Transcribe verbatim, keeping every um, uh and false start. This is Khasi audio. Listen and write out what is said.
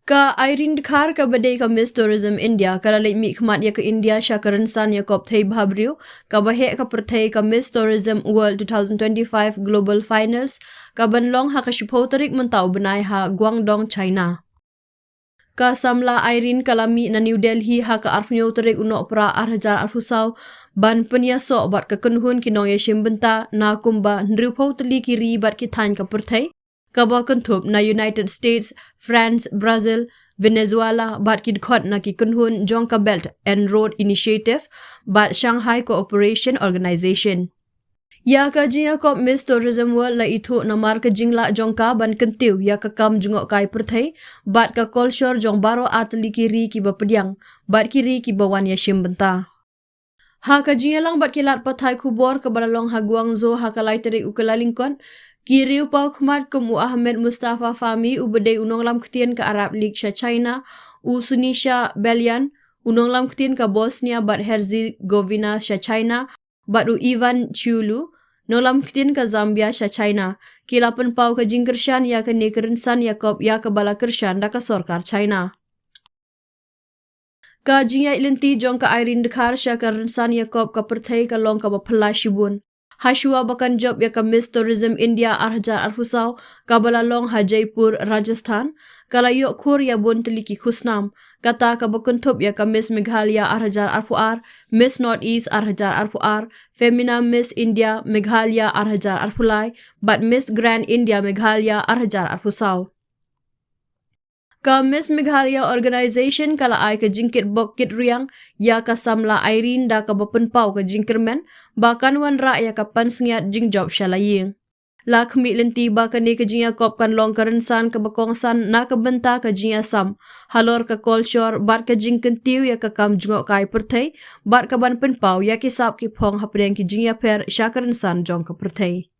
Ka Irene Dkhar kaba dei ka Miss Tourism India ka la leit mihkhmat ïa ka India sha ka rynsan ïakob thei bhabriew kaba heh ka pyrthei ka Miss Tourism World twenty twenty-five Global Finals, kaban long ha ka shiphew tarik mynta u bnai ha Guangdong, China. Ka samla Irene ka la mih na New Delhi ha ka arphew tarik u Nohprah arhajar arphew saw ban pynïasoh bad ka kynhun ki nongïashim bynta na kumba hynriewphew tylli ki ri bad ki thaiñ ka pyrthei, kaba kynthup na United States, France, Brazil, Venezuela bad ki dkhot na ki kynhun jong ka Belt and Road Initiative bad Shanghai Cooperation Organization. Ïa ka jingïakob Miss Tourism World la ithuh namar ka jinglah jong ka ban kyntiew ïa ka kam jngohkai pyrthei bad ka kolshor jong baroh ar tylli ki ri kiba pdiang bad ki ri kiba wan ïashim bynta. Ha ka jingïalang bad ki lad pathai khubor kaba la long ha Guangzhou ha ka lai tarik u Kyllalyngkot, ki riewpawkhmat kum u Ahmed Mustafa Fahmi uba dei u nonglam ktien ka Arab League sha China, u Sunisa Belyan, u nonglam ktien ka Bosnia bad Herzegovina sha China, bad u Ivan Ciulu, nonglam ktien ka Zambia sha China, ki la pynpaw ka jingkyrshan ïa kane ka rynsan ïakob ïa kaba la kyrshan da ka sorkar China. Ka jingïaid lynti jong ka Irene Dkhar sha ka rynsan ïakob ka pyrthei ka long kaba phylla shibun. Hashuwa ba kan jop ïa ka Miss Tourism India arhajar arphew saw kaba la long ha Jaipur, Rajasthan, ka la ïoh khur ïa bun tylli ki khusnam, kata kaba kynthup ïa ka Miss Meghalaya arhajar arphew ar, Miss North East arhajar arphew ar, Femina Miss India Meghalaya arhajar arphew lai bad Miss Grand India Meghalaya arhajar arphew saw. Ka Miss Meghalaya Organization ka la ai ka jingkitbok kitriang ïa ka samla Irene da kaba pynpaw ka jingkyrmen ba kan wanrah ïa ka pansngiat jingjop sha la ïing. La khmih lynti ba kane ka jingïakob kan long ka rynsan kaba kongsan na ka bynta ka jingïasam halor ka kolshor bad ka jingkyntiew ïa ka kam jngohkai pyrthei bad kaban pynpaw ïa ki sap ki phong hapdeng ki jingïapher sha ka rynsan jong ka pyrthei.